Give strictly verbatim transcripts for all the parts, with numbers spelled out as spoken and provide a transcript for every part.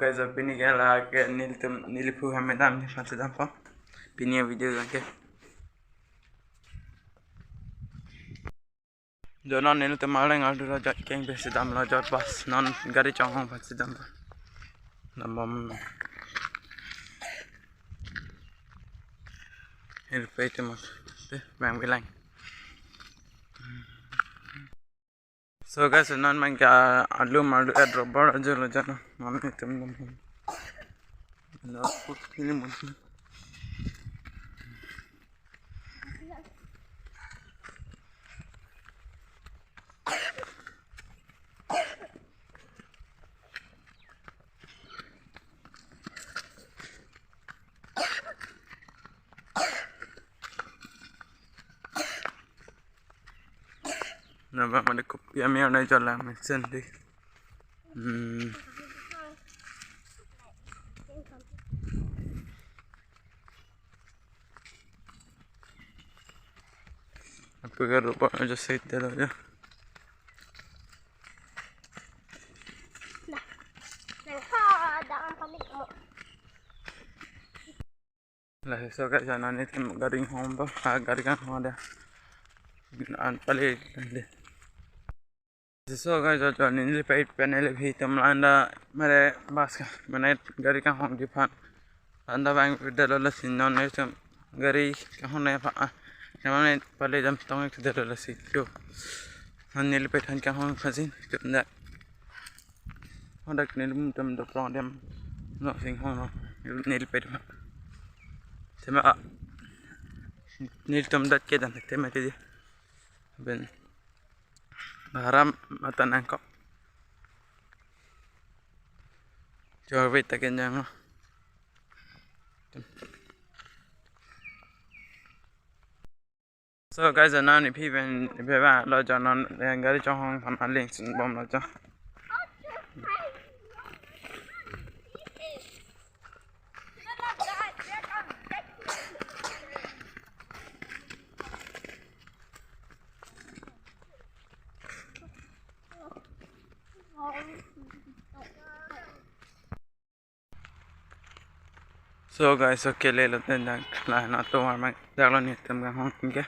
Guys, pini ke lake nelitum neliphu hem damji aphan si dampo. Pini avideo ke. Jo non nelitum arleng arlo jot keng pen si damlo jot bus non gari chonghong aphan si dampo. Dambom. Nelitum te bang bilang. So guys, non man ke alu malu et robor ajo lo jana. Mami tem tem. Lo put ini mun. Nabang mane kopi ami anai jalan mesin di. Hmm. Apa ke rupa aja side lo ya. Nah, nah, ha, dalam pamit mo. Laso ke jana nelitum gari hong ba, ha gari kanghong da. An pale de. So guys, jo jo nelipet pen neliphi tum landa mere bus ka, mane gari kanghongji aphan. Landa bang delo lasi non nelitum gari kanghong ne pha, ah, ne mane pale jam tong ek delo lasi tu. Non nelipet han kanghong khasin tum da. Hadak nelitum do prong dem no sing hong no nelipet. Tema, ah, nelitum dat ke dan tema te di. Ben haram mata nangkok. Chorbe ta kenyang lo. So guys, non iphi pen iphi ba lo jo non gari chonghong aphan aling sun bom lo jo. So guys, okay, le lo ten dak la na to mar mang dak lo nelitum kanghong ke.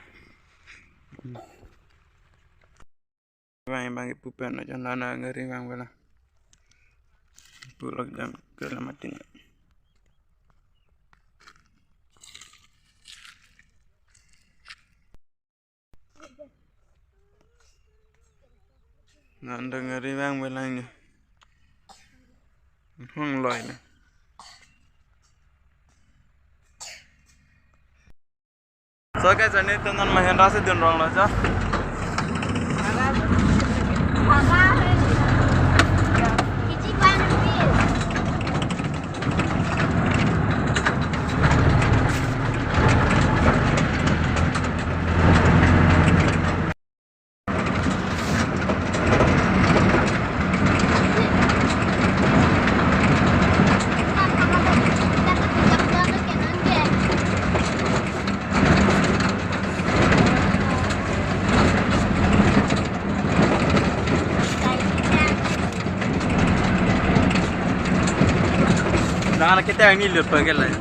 Bang bang ipu pen aja nana gari bang bela. Pulak jam ke la mati na. Nanda gari bang bela ni. Hong loi na. So guys, nelitum non Mahindra si dun rong lo jo. Dana kita ini lupa ke lah.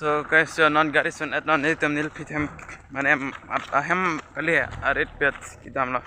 So guys, so non gari sun-et non, itum nelitum hem, mane, at ahem kali arit pet kedamlo.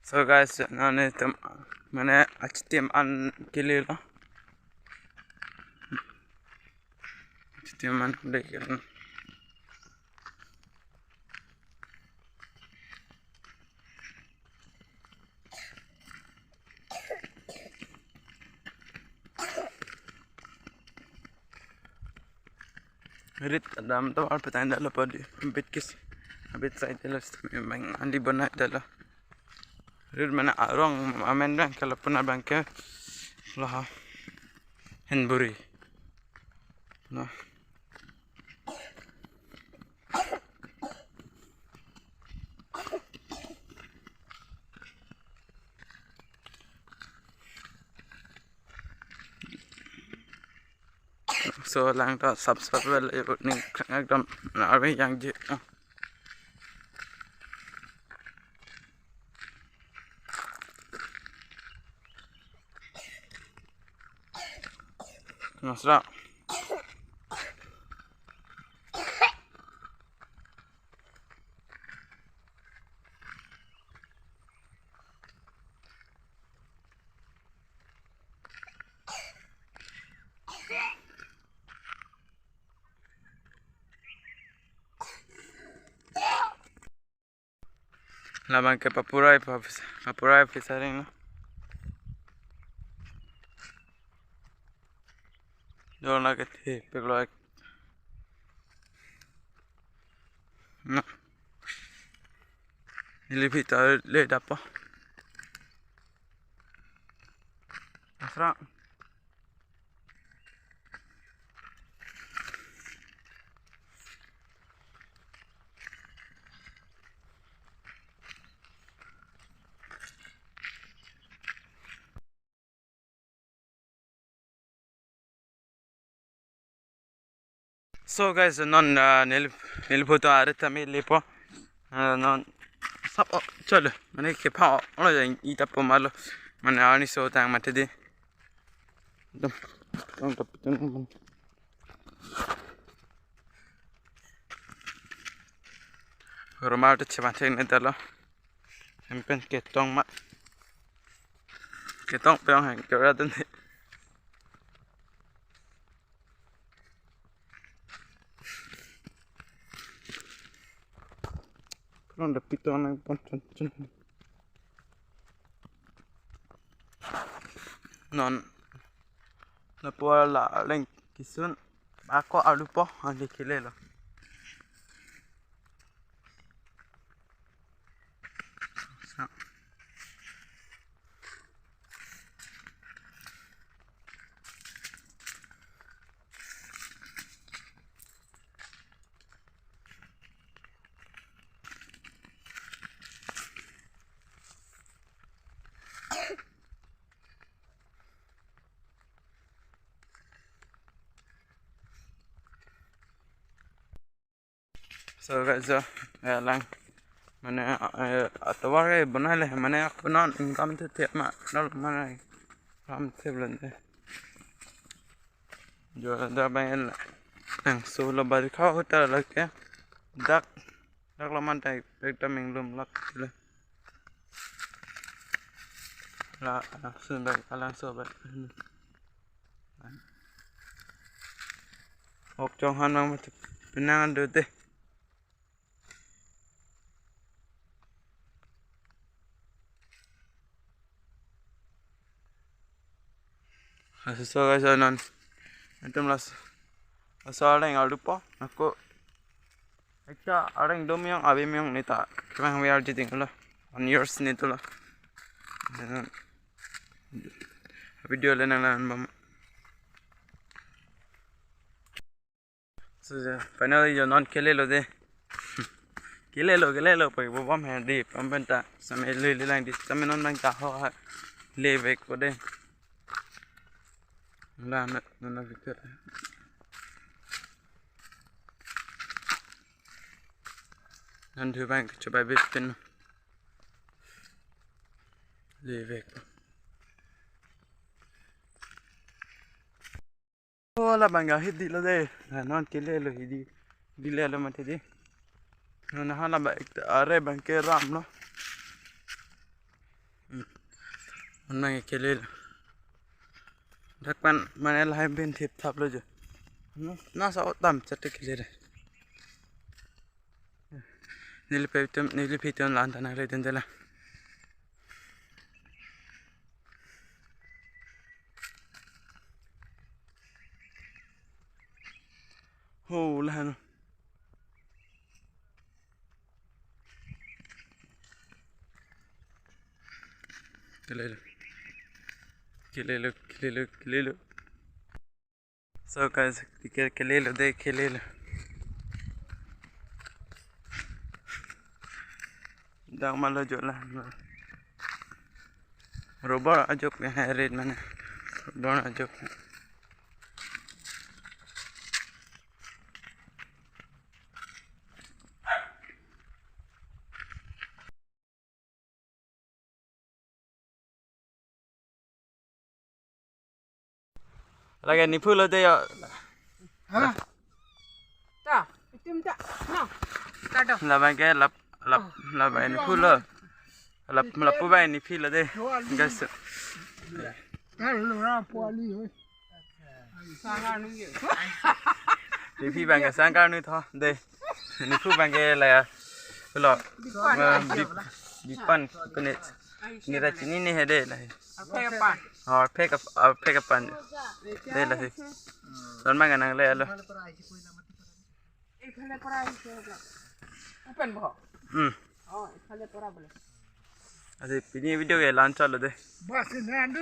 So guys, non itum mane achitim an kelelo. Achitim an kelelo. Rit adam tovar petang dalo padi, abit kis, abit side dalo, memang andi bonai dalo. Rit mane arong amen abang ke lapu abang ke laha Henburi. Nah. So lang ta sap sap vel ning ekdom arve yang je. Nasra. Labang ke papurai, papis-, papurai pisaring lo. Dor lake the peklo ek. Na. Ili bhitor le dapo. Asra. So guys, non, ah, neli, neli photo arit tame lepo. Ah, non sap o cholo. Mane kepha o, olo jang ita po malo. Mane arni so tang mate di. Dum, dum, dum, dum, dum. Rumah tu cepat cek ni dalo. Hempen ketong ma. Ketong peong hang kera tu ni. Kurang dapit tu anak pon cun cun. Non. Lapu la leng kisun. Ako alu po andi kile lo. Sa. So guys, so, eh, lang. Mane, eh, atovar ke bonai le, mane ak bonan income the the ma, nol mane, ram the belum the. Jo da bang el, lang so lo bari kha hotel lake. Dak, dak lo man tai, ekdom inglum lak le. La, la, sun bai, alang so bai. Ok, chong han mang mati penang ando te. Aso so guys, anon. Antum las. Aso areng aldupo. Ako. Ekta areng dom yang, abim yang neta. Kemang we arji ting lo. On yours ni tulo. Video le nang lang bam. So, finally jo non kelelo de. Kelelo, kelelo, pagi bo bom he di, pam penta. Same lui lui lang di, same non bang ta ho ha. Levek ko de. La na, na, na, Victor. Nandhu bang coba bipin. Levek. Oh, labang ga hidi lo de. Na non kelelo hidi. Hidi lelo mati di. Non ha labang ek are bang ke ram lo. Hmm. Non bang kelelo. Dak pan mane lahai bin thip thap lo jo. Hmm. Na sa otam chate kelelo. Neli pe tum, neli pe tum lan tanang re den de la. Ho, la no. Kelelo. Kelelo, kelelo, kelelo. So guys, ke, kelelo de, kelelo. Dang malo jo la. Rubber ajok ya, hai red mane. Rubber ajok. Lagi ni phulo de yo. Ha? Ta, itum ta. Na. Ta do. Labang ke lap, lap, labang ni phulo. Lap, lapu bang ni phulo de. Guys. Ta lo ra po ali, oi. Sangkar nu ye. Ni phi bang ke sangkar nu tho de. Ni phu bang ke la ya. Lo. Bipan. Eh, bip-, bipan kene. Ni ra chini ni he de la. Arphek apan. Oh, arphek ap-, arphek apan. De la he. Don mang nang le lo. Iphale pora iphale. Open bo. Hmm. Oh, iphale pora bole. Ase pini video ke lan chalo de. Bas, ne andu.